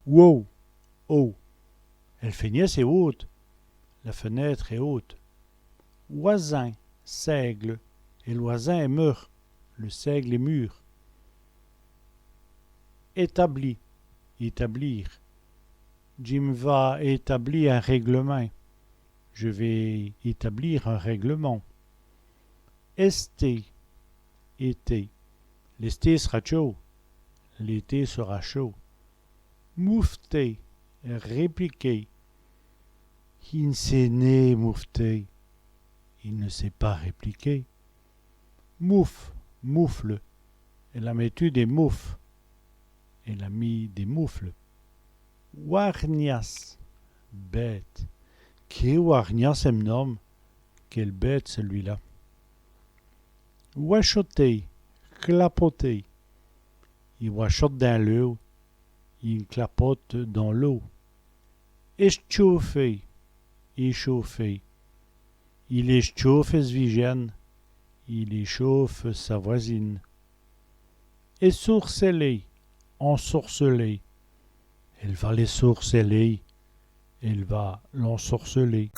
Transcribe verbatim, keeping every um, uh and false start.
Wôt, haut. El fènièsse èst wôte. La fenêtre est haute. Wazin, seigle. El wazin èst meûr. Le seigle est mûr. Ètabli, établir. Dji m' va ètabli in règlemint. Je vais établir un règlement. Èsté, été. L'èsté s'ra tchôd. L'été sera chaud. Moufter, répliquer. I n' sét nén moufter. Il ne sait pas répliquer. Mouf, moufle. Èle a mètu dès moufes. Elle a mis des moufles. Wargnasse, bête. Qué wargnasse, ç' n-ome ! Quelle bête, celui-là. Wachoter, clapoter. I wachote dins l'eûwe. Il clapote dans l'eau. Èschaufer, échauffer. Il èschaufe ès' vijène. Il échauffe sa voisine. Èsourcèler, ensorceler. Èle va l'èsourcèler. Elle va l'ensorceler.